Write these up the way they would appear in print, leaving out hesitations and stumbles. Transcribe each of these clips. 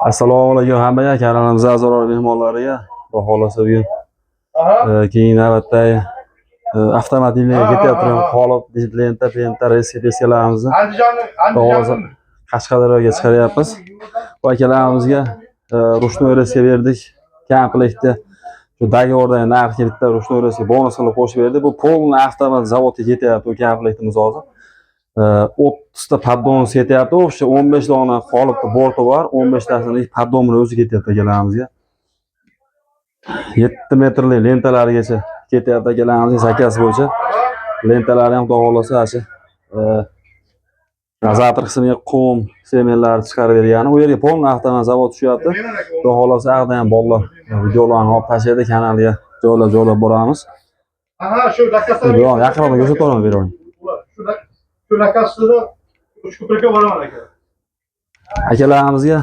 Assalomu alaykum hammaga, kanalimiz a'zolari, mehmonlariga. Xudo xohlasa bugun keyingi navbatdagi avtomobilga ketayotgan qolip, lenta, penta, reska, peskalarimizni Andijonning Xudo xohlasa Andijonning Qashqadaryoga chiqaryapmiz. Bu akalarimizga ручной резка berdik. Komplektda shu договор dagi narxga bitta ручной резка bonus qilib qo'shib berdik. Bu полный avtomat zavodga ketyapti bu komplektimiz hozir. 30 ta поддон ketyapti. O'sha 15 dona qolipni borti bor. 15 tasini поддон ni o'zi ketyapti akalarimizga. 7 metrli lentalarigacha ketyapti akalarimizga заказ bo'yicha. Lentalari ham xudo xohlasa shu дозатор qismiga qum, semenlar chiqarib bergani. U yerga полный avtomat zavod tushyapti. Xudo xohlasa ag'da ham bolalar videolarni olib tashlaydi, kanalga joylab joylab boramiz. Aha, shu lakaslar. Bu yoq yaqinroq ko'rsataman, beravering. Shu lakasida Uchko'prikka boraman, aka. Akalarimizga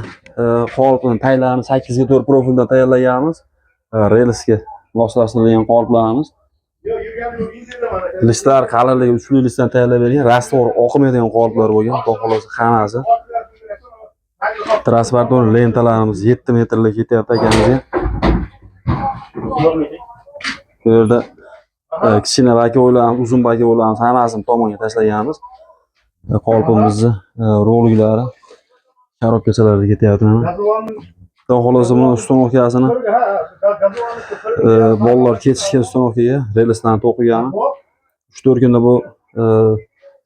qolipni taylarini 8 ga 4 profildan tayyorlaganmiz. Relsga moslashtirilgan qoliplarimiz. Yo'q, yurganim yo'q, Inzeldaman, aka. Listlar qalinligi uchli listdan tayyorlab bergan, раствор oqmaydigan qoliplar bo'lgan, xudo xohlasa hammasi. Транспортёр lentalarimiz 7 metrlik ketyapti akamizga. Bu yerda kichkina боковой larimiz, uzun боковой larimiz hammasini tomonga tashlaganmiz. Qolipimizni roliklari коробка chalarda ketyapti mana. Gazovani Xudo xohlasa buni установка sini ha, gazovani bolalar ketishgan установка ga relslarni to'qigani. 3-4 kunda bu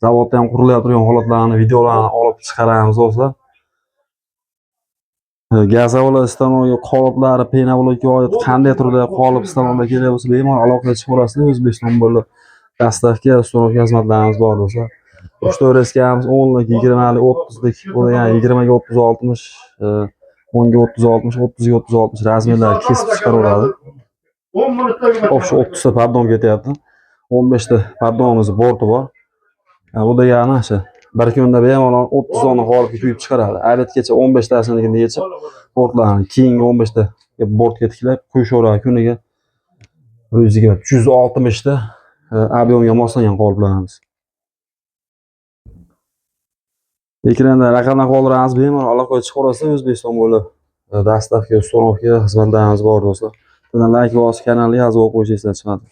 zavodda ham qurilayotgan holatlarni, videolarni olib chiqaramiz, do'stlar. Газовый stanok qoliplari, пеноблок ka oid qanday turda qolip stanoklar kerak bo'lsa, bemalol aloqaga chiqib olasizlar. O'zbekiston bo'ylab доставка, установка xizmatlarimiz bor, do'stlar. Uchta резка miz 10lik, 20lik, 30lik, bu degani 20 ga 30 60, 10 ga 30 60, 30 ga 30 60 размер lar kesib chiqaraveradi. 10 minutda. Общий 30 ta поддон ketyapti. 15 ta поддон imiz borti bor. Ha, bu degani o'sha bir kunda bemalol 30 dona qolip quyib chiqaradi. Обед gacha 15 tasini yechib, bortlarni keyingi 15 ta bortga tiklab quyishaveradi kuniga 120, 360 ta объем ga moslangan qoliplarimiz. Ekranda raqamlar qoldiramiz, bemalol aloqaga chiqaverasizlar. O'zbekiston bo'ylab доставка, установка xizmatlarimiz bor, do'stlar. Layk bosib, kanalga yozib qo'yish esdan chiqmadi.